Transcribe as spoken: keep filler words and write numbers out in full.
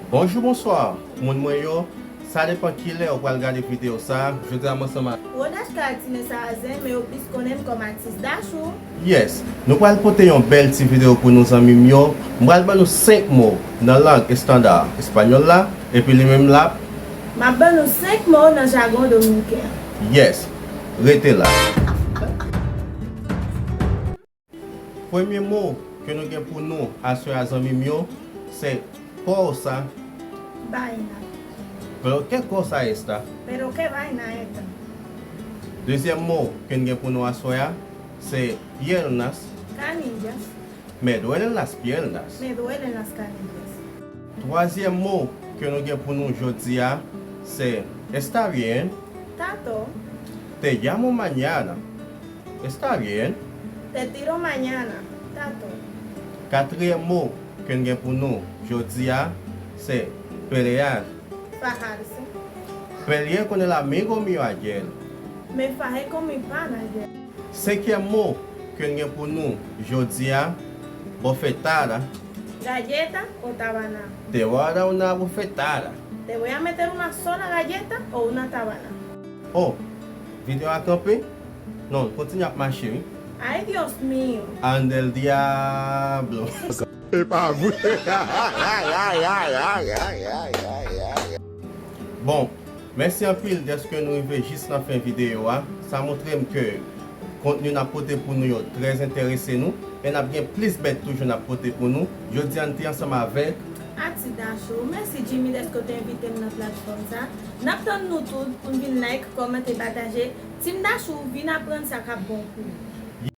Bonjou, bonswa, moun mwen yo. Sa depann kilè ou pral gade videyo sa a. Jodi a m ansanm ak Rodash Karatine Sarazen, men yo plis konnen m kòm atis Dachou. Yes, nou pral pote yon bèl ti videyo pou nou, zanmi m yo. M pral ban nou senk mo nan lang estanda espanyòl la, epi li menm l ap M ap ban nou senk mo nan jagon dominiken an. Yes, rete la. Premye mo ke nou gen pou nou aswè a, zanmi m yo, se cosa. Vaina. Pero qué cosa esta? Pero qué vaina esta? Dezyèm mo ke n gen pou nou aswè a, se piernas. Canillas. Me duelen las piernas. Me duelen las canillas. Twazyèm mo ke nou gen pou nou jodi a, se está bien. Tato. Te llamo mañana. Está bien. Te tiro mañana. Tato. Katriyèm mo ke n gen pou nou jodi a, se pelear. Fajarse. Peleé con el amigo mío ayer. Me fajé con mi pana ayer. Senkyèm mo ke n gen pou nou jodi a, bofetada. Galleta o tabana. Te voy a dar una bofetada. Te voy a meter una sola galleta o una tabana. Oh, videyo a kanpe? Non, kontinye ap mache, wi. Ay, Dios mío. Ande el diablo. E pa vre. Bon, mèsi anpil dèske nou rive jis nan fen videyo a. Sa montre m ke kontni n ap pote pou nou yo trè enterese nou, e n ap gen plis bèt toujou n ap pote pou nou. Jodi a, n te ansanm avèk Atis Dachou. Mèsi, Jimmy, dèske w te envite m nan platfòm sa. N ap tann nou tout pou n vin like, kòmante, pataje. Team Dachou, vin aprann sa k ap bon pou ou.